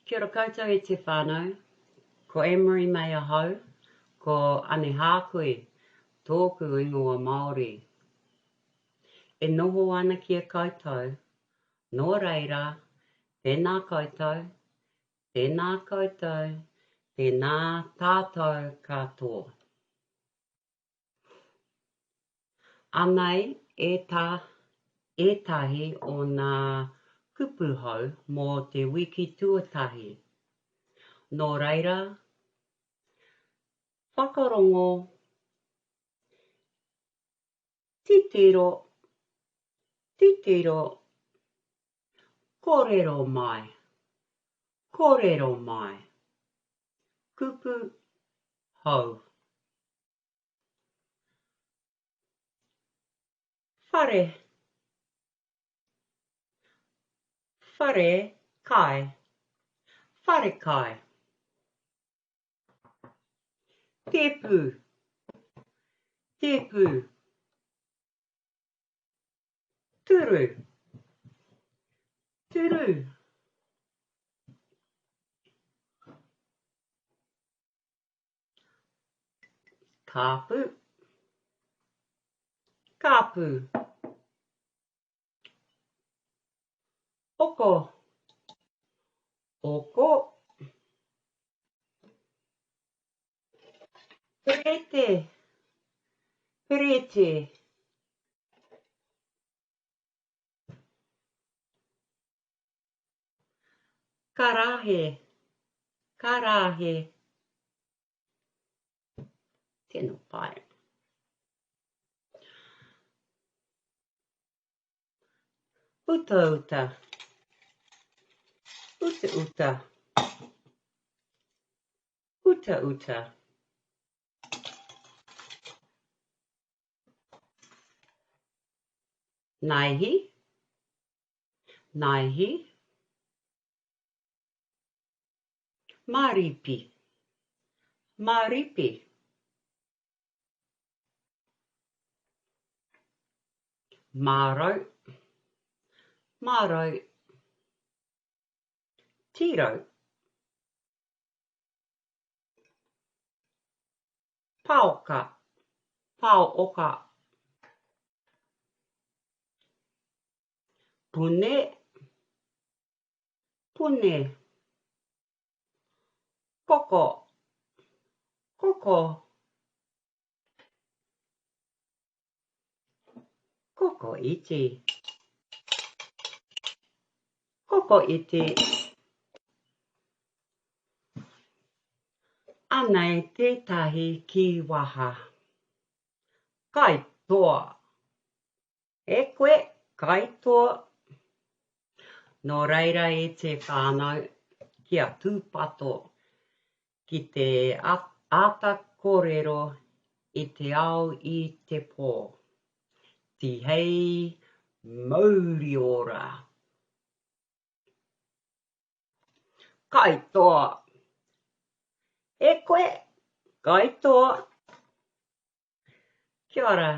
Kia ora koutou e te whānau, ko Anne-Marie May ahau, ko Ane Hākui tōku ingoa Māori. E noho ana ki a koutou, nō reira, tēnā koutou, tēnā koutou, tēnā tātou katoa. Anei ētahi o ngā kupu hou mō te wiki tuatahi. Nō reira, whakarongo, titiro, titiro, kōrero mai, kōrero mai, kupu hou. Whare Whare kai Whare kai Tēpu Tēpu Turu Turu Kāpū Kāpū Oko Oko Perete Perete Karahe Karahe Tino pai. Utauta Utauta Utauta Naihi Naihi Māripi Māripi Mārau Mārau Tīrau Paoka Paoka Pune Pune Koko Koko Koko iti Koko iti Anei tētahi kīwaha. Kaitoa E koe, kaitoa. Nō reira e te whānau, kia tūpato ki te āta kōrero i te ao i te pō. Tihei mauri ora! Kaitoa! E koe, kaitoa! Kia ora.